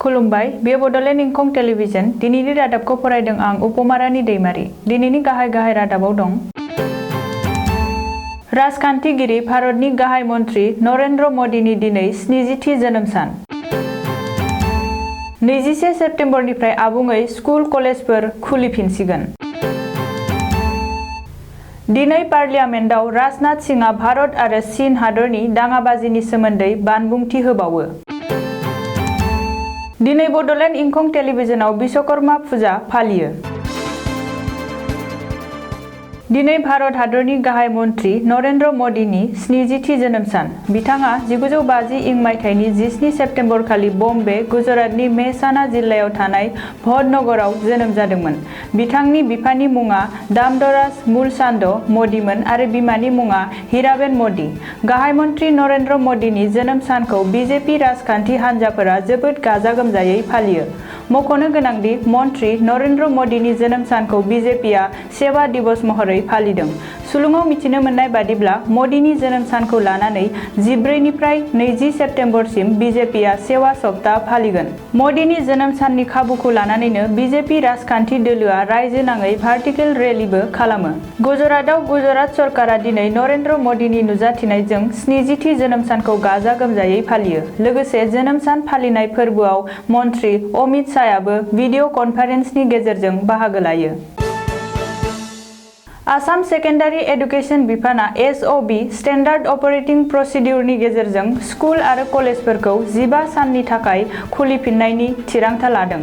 खुलुमबाय बे बड'लेण्ड इंखं टेलिभिजन दिनैनि रादाबखौ फरायदों आं उपमारानि दैमारि। दिनैनि गाहाय रादाबाव दं। राजखान्थिगिरि भारतनि गाहाय मन्त्री नरेन्द्र मदिनि दिनै 70थि जोनोम सान। 21 सेप्तेम्बरनिफ्राय आबुङै स्कुल कलेजफोर खुलिफिनसिगोन। दिनै पार्लियामेन्टआव राजनाथ सिंहआ भारत आरो चीन हादरनि दाङाबाजिनि सोमोन्दै बानबुंथि होबावो। दिनै बड'लेण्ड इंखं टेलिभिजनाव विश्वकर्मा फुजा फालियो। दिनै भारत हादरनि गाहाय मन्त्री नरेन्द्र मदिनि 70थि जोनोम सान। बिथाङा 1950 इं मायथाइनि 17 सेप्तेम्बर खालि बम्बे, गुजरातनि मेहसाना जिल्लायाव थानाय भदनगराव जोनोम जादोंमोन। बिथांनि बिफानि मुङा दाम'दराज मुलचान्द मदिमोन आरो बिमानि मुङा हिराबेन मदि। गाहाय मन्त्री नरेन्द्र मदिनि जोनोम सानखौ बिजेपि राजखान्थि हान्जाफोरा जोबोद गाजा गोमजायै फालियो। मख'नो गोनांदि मन्त्री नरेन्द्र मदिनि जोनोम सानखौ बिजेपिआ सेवा दिवस महरै फालिदों। सुलुङाव मिथिनो मोननाय बादिब्ला मदिनि जोनोम सानखौ लानानै 14 निफ्राय 20 सेप्तेम्बरसिम बिजेपिआ सेवा सप्ता फालिगोन। मदिनि जोनोम साननि खाबुखौ लानानैनो बिजेपि राजखान्थि दोलोआ रायजो नाङै भार्टिकेल रेलीबो खालामो। गुजरातआव गुजरात सरकारा दिनै नरेन्द्र मदिनि नुजाथिनायजों 70थि जोनोम सानखौ गाजा गोमजायै फालियो। लोगोसे जोनोम सान फालिनाय फोरबोआव मन्त्री अमित शाहआबो भिडिअ कनफारेन्सनि गेजेरजों बाहागो लायो। आसाम सेकेन्डारि एडुकेशन बिफाना एसअबि स्टेन्डार्ड अपारेटिं प्रसिडिउरनि गेजेरजों स्कुल आरो कलेजफोरखौ 15 साननि थाखाय खुलिफिननायनि थिरांथा लादों।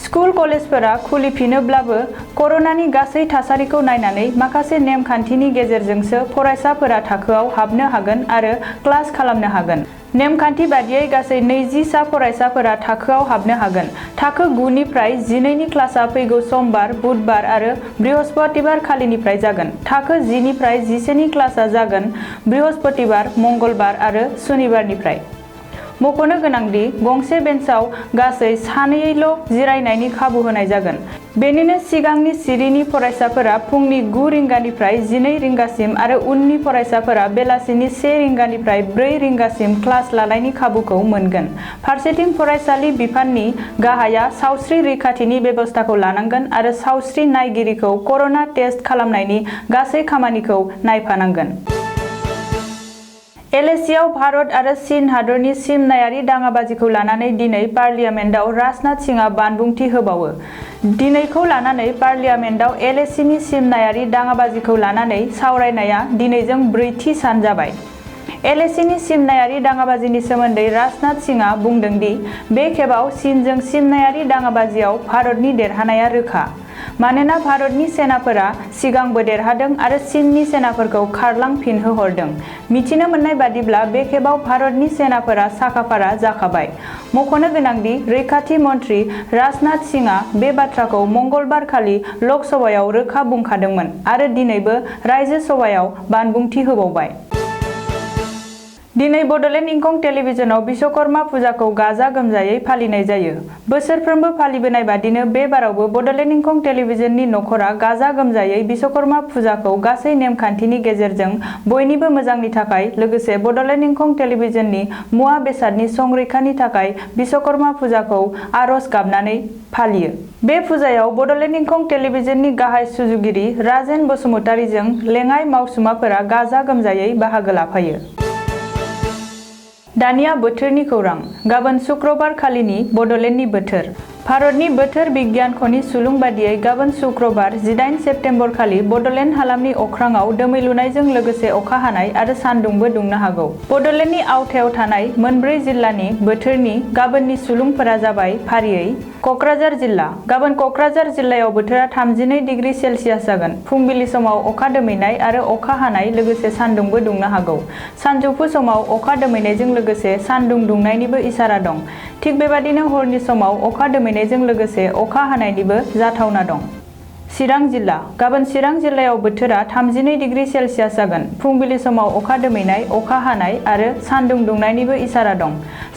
स्कुल कलेजफोरा खुलिफिनोब्लाबो कर'नानि गासै थासारिखौ नायनानै माखासे नेमखान्थिनि गेजेरजोंसो फरायसाफोरा थाखोआव हाबनो हागोन आरो क्लास खालामनो हागोन। नेमखान्थि बादियै गासै 20 सा फरायसाफोरा थाखोआव हाबनो हागोन। थाखो 9 निफ्राय 12 नि क्लासआ फैगौ समबार, बुधबार आरो बृहस्पतिबार खालिनिफ्राय जागोन। थाखो 10 निफ्राय 11 नि क्लासआ जागोन बृहस्पतिबार, मंगलबार आरो सुनिबारनिफ्राय। मख'नो गोनांदि गंसे बेन्चआव गासै सानैल' जिरायनायनि खाबु होनाय जागोन। बेनिनो सिगांनि सिरिनि फरायसाफोरा फुंनि 9 रिंगानिफ्राय 12 रिंगासिम आरो उननि फरायसाफोरा बेलासिनि 1 रिंगानिफ्राय 4 रिंगासिम क्लास लानायनि खाबुखौ मोनगोन। फारसेथिं फरायसालि बिफाननि गाहाया सावस्रि रैखाथिनि बेबस्थाखौ लानांगोन आरो सावस्रि नायगिरिखौ कर'ना टेस्ट खालामनायनि गासै खामानिखौ नायफानांगोन। एलएसीआव भारत आरो चीन हादरनि सिमनायारि दाङाबाजिखौ लानानै दिनै पार्लियामेन्टआव राजनाथ सिंहआ बानबुंथि होबावो। दिनैखौ लानानै पार्लियामेन्टआव एलएसीनि सिमनायारि दाङाबाजिखौ लानानै सावरायनाया दिनैजों 4थि सान जाबाय। एलएसीनि सिमनायारि दाङाबाजिनि सोमोन्दै राजनाथ सिंहआ बुंदों दि बे खेबाव चीनजों सिमनायारि दाङाबाजियाव भारतनि देरहानाया रोखा। मानोना भारतनि सेनाफोरा सिगांबो देरहादों आरो चीननि सेनाफोरखौ खारलांफिनहोहरदों। मिथिनो मोननाय बादिब्ला बे खेबाव भारतनि सेनाफोरा साखाफारा जाखाबाय। मख'नो गोनांदि रैखाथि मन्त्री राजनाथ सिंहआ बे बाथ्राखौ मंगलबार खालि लकसभायाव रोखा बुंखादोंमोन आरो दिनैबो रायजो सभायाव बानबुंथि होबावबाय। दिनै बड'लेण्ड इंखं टेलिभिजनाव विश्वकर्मा फुजाखौ गाजा गोमजायै फालिनाय जायो। बोसोरफ्रोमबो फालिबोनाय बादिनो बे बारावबो बड'लेण्ड इंखं टेलिभिजननि नखरा गाजा गोमजायै विश्वकर्मा फुजाखौ गासै नेमखान्थिनि गेजेरजों बयनिबो मोजांनि थाखाय लोगोसे बड'लेण्ड इंखं टेलिभिजननि मुवा बेसादनि संरैखानि थाखाय विश्वकर्मा फुजाखौ आरज गाबनानै फालियो। बे फुजायाव बड'लेण्ड इंखं टेलिभिजननि गाहाय सुजुगिरि राजेन बसुमतारीजों लेङाइ मावसुमाफोरा गाजा गोमजायै बाहागो लाफायो। दानिया बोथोरनि खौरां। गाबोन शुक्रबार खालिनि बड'लेण्डनि बोथोर। भारतनि बोथोर बिगियानख'नि सुलुं बादियै गाबोन शुक्रबार 18 सेप्तेम्बर खालि बड'लेण्ड हालामनि अख्राङाव दोमैलुनायजों लोगोसे अखा हानाय आरो सान्दुंबो दुंनो हागौ। बड'लेण्डनि आवथायाव थानाय मोनब्रै जिल्लानि बोथोरनि गाबोननि सुलुंफोरा जाबाय फारियै क'क्राझार जिल्ला। गाबोन क'क्राझार जिल्लायाव बोथोरा 32 डिग्री सेलसियास जागोन। फुंबिलि समाव अखा दोमैनाय आरो अखा हानाय लोगोसे सान्दुंबो दुंनो हागौ। सानजौफु समाव अखा दोमैनायजों लोगोसे सान्दुं दुंनायनिबो इसारा दं। थिग बेबादिनो हरनि समाव अखा दोमैनायजों लोगोसे अखा हानायनिबो जाथावना दं। चिरां जिल्ला। गाबोन चिरां जिल्लायाव बोथोरा 32 डिग्री सेलसियास जागोन। फुंबिलि समाव अखा दोमैनाय, अखा हानाय आरो सान्दुं दुंनायनिबो इसारा दं।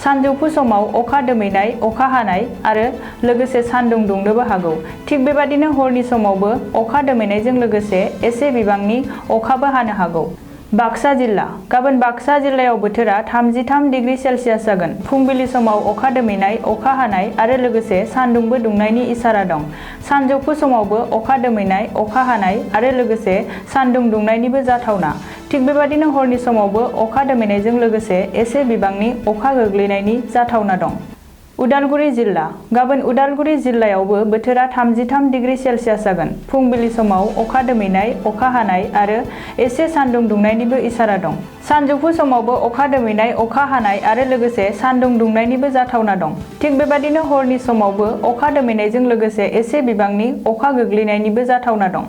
सानजौफु समाव अखा दोमैनाय, अखा हानाय आरो लोगोसे सान्दुं दुंनोबो हागौ। थिग बेबादिनो हरनि समावबो अखा दोमैनायजों लोगोसे एसे बिबांनि अखाबो हानो हागौ। बाक्सा जिल्ला गाबोन बाक्सा जिल्लायाव बोथोरा 33 डिग्री सेल्सियास जागोन। फुंबिलि समाव अखा दोमैनाय, अखा हानाय आरो लोगोसे सान्दुंबो दुंनायनि इसारा दं। सानजौफु समावबो अखा दोमैनाय, अखा हानाय आरो लोगोसे सान्दुं दुंनायनिबो जाथावना। थिग बेबादिनो हरनि समावबो अखा दोमैनायजों लोगोसे एसे बिबांनि अखा गोग्लैनायनि जाथावना दं। उदालगुरि जिल्ला गाबोन उदालगुरि जिल्लायावबो बोथोरा 33 डिग्री सेल्सियास जागोन। फुंबिलि समाव अखा दोमैनाय, अखा हानाय आरो एसे सान्दुं दुंनायनिबो इसारा दं। सानजौफु समावबो अखा दोमैनाय, अखा हानाय आरो लोगोसे सान्दुं दुंनायनिबो जाथावना दं। थिग बेबादिनो हरनि समावबो अखा दोमैनायजों लोगोसे एसे बिबांनि अखा गोग्लैनायनिबो जाथावना दं।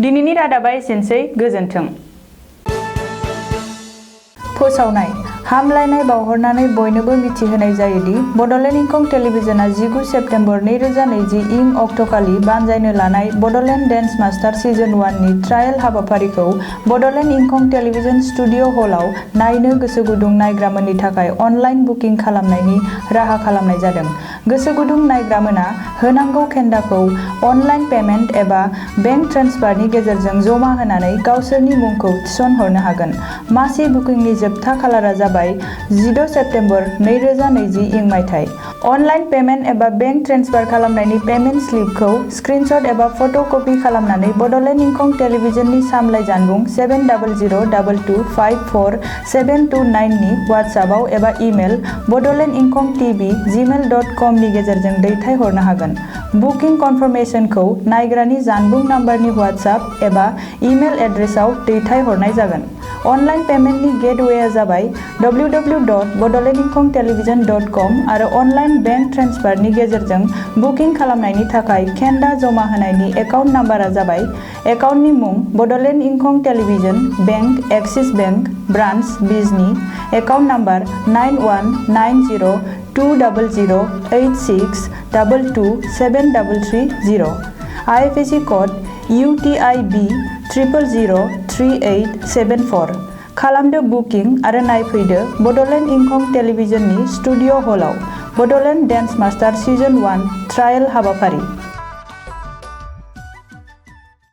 दिनैनि रादाबा एसेनोसै, गोजोन्थों। फोसावनाय हामलायनाय बावहरनानै बयनोबो मिथिहोनाय जायोदि बड'लेण्ड इंखं टेलिभिजनआ 19 सेप्तेम्बर 2020 इं अक्ट'खालि बानजायनो लानाय बड'लेण्ड डेन्स मास्टार सिजन 1 नि ट्रायेल हाबाफारिखौ बड'लेण्ड इंखं टेलिभिजन स्टुडिअ' हलआव नायनो गोसो गुदुं नायग्रामोननि थाखाय अनलाइन बुकिं खालामनायनि राहा खालामनाय जादों। गोसो गुदुं नायग्रामोना होनांगौ खेन्दाखौ अनलाइन पेमेन्ट एबा बेंक ट्रेन्सफारनि गेजेरजों जमा होनानै गावसोरनि मुंखौ थिसनहरनो हागोन। मासि बुकिंनि जोबथा खालारा जाबाय 14 सेप्तेम्बर 2020 इं मायथाइ। अनलाइन पेमेन्ट एबा बेंक ट्रेन्सफार खालामनायनि पेमेन्ट स्लिपखौ स्क्रिनशट एबा फट' कपि खालामनानै बड'लेण्ड इंखं टेलिभिजननि सामलाय जानबुं 7002254729 नि वाट्सएपआव एबा इमेल bodolandinkhongtv@gmail.com नि गेजेरजों दैथायहरनो हागोन। बुकिं कनफार्मेशनखौ नायग्रानि जानबुं नाम्बारनि वाट्सएप एबा इमेल एड्रेसआव दैथायहरनाय जागोन। अनलाइन पेमेन्टनि गेटवेआ जाबाय www.bodolandinkhongtelevision.com आरो अनलाइन बेंक ट्रेन्सफारनि गेजेरजों बुकिं खालामनायनि थाखाय खेन्दा जमा होनायनि एकाउन्ट नाम्बारा जाबाय एकाउन्टनि मुं बड'लेण्ड इंखं television bank Axis bank branch बिजनि account number 9190208622273330 IFSC code UTIB 0003874 खालामदो बुकिं आरो नायफैदो बड'लेण्ड इंखं टेलिभिजननि स्टुडिअ' हलआव Bodoland dance master season 1 trial हाबाफारि।